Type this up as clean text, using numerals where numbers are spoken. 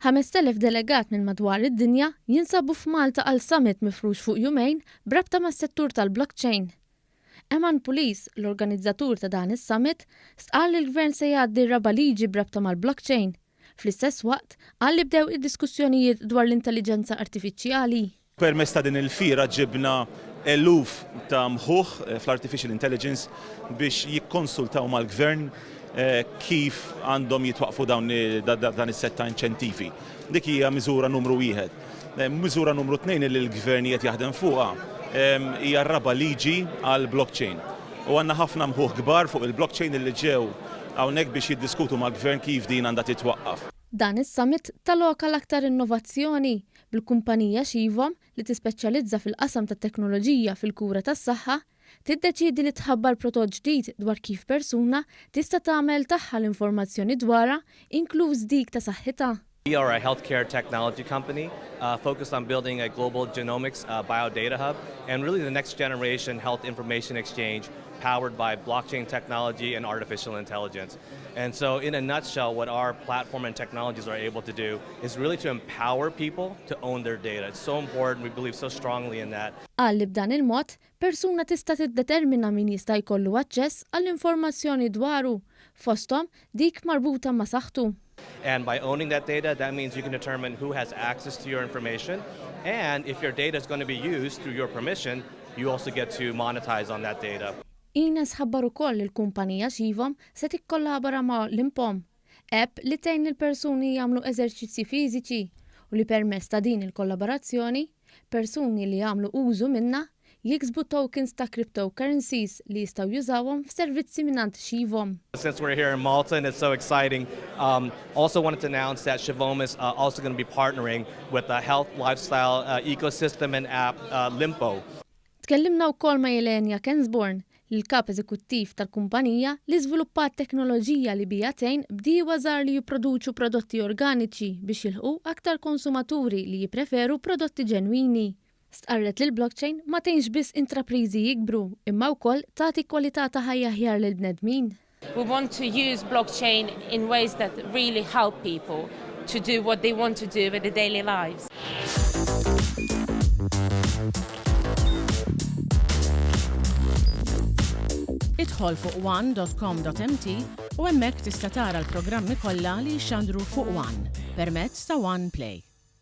5,000 delegat minn madwar id-dinja jinsabu f'Malta għal summit mifrux fuq jumejn b'rabta mas-settur tal-blockchain. Eman Pulis, l-organizzatur ta' dan is-summit, stqarr li l-Gvern se jgħaddi r-raba' liġi b'rabta mal-blockchain. Fl-istess waqt, qal li bdew id-diskussjonijiet dwar l-intelliġenza artifiċjali. Permezz ta' din il-fiera ġibna eluf ta' mħuħ fl-artificial intelligence biex jikkonsultaw mal-Gvern kif għandhom jitwaqqfu dawn dan is-sett ta' inċentivi. Dik hija miżura numru wieħed. Miżura numru tnejn li l-Gvern qiegħed jaħdem fuqha hija r-raba' liġi għall-blockchain. U għandna ħafna mħuħ kbar fuq il-blockchain li ġew hawnhekk biex jiddiskutu mal-Gvern kif din għandha titwaqqaf. Dan is-summit ta lok għal aktar innovazzjoni, bil-kumpanija Shivom, li tispeċjalizza fil-qasam tat-teknoloġija fil-kura tas-saħħa, tiddeċiedi li tħabbar prodott ġdid dwar kif persuna tista' tagħmel tagħha l-informazzjoni dwarha, inkluż dik ta' saħħitha. We are a healthcare technology company focused on building a global genomics biodata hub and really the next generation health information exchange powered by blockchain technology and artificial intelligence. And so in a nutshell what our platform and technologies are able to do is really to empower people to own their data. It's so important, we believe so strongly in that. Qal li b'dan il-mod, persuna tista' tiddetermina min jista' jkollu aċċess għall-informazzjoni dwaru, fosthom dik marbuta ma' saħħtu. And by owning that data, that means you can determine who has access to your information and if your data is going to be used through your permission, you also get to monetize on that data. Ines ħabbar ukoll li l-kumpanija Shivom se tikkollabora ma' Limpom, app li tgħin lill-persuni jagħmlu eżerċizzji fiżiċi u li permezz ta' din il-kollaborazzjoni, persuni li jagħmlu użu minnha jiksbu tokens ta' cryptocurrencies li jistgħu jużawhom f'servizzi mingħand Shivom. Since we're here in Malta and it's so exciting, um, also wanted to announce that Shivom is uh, also going to be partnering with the health lifestyle uh, ecosystem and app uh, Limpo. Tkellimna wkoll ma' Jelenia Kensborn, l-Kap Eżekuttiv tal-kumpanija li żviluppat teknoloġija li biha tgħin bdiewa żgħar li jipproduċu prodotti organiċi biex jilħqu aktar konsumaturi li jippreferu prodotti ġenwini. Stqarret li l-blockchain ma tgħinx biss intrapriżi jikbru imma wkoll tagħti kwalità ta' ħajja aħjar lill-bnedmin. We want to use blockchain in ways that really help people to do what they want to do with their daily lives. Idħol fuq one.com.mt u hemmhekk tista' tara l-programmi kollha li jixxandru fuq One permezz ta' One Play.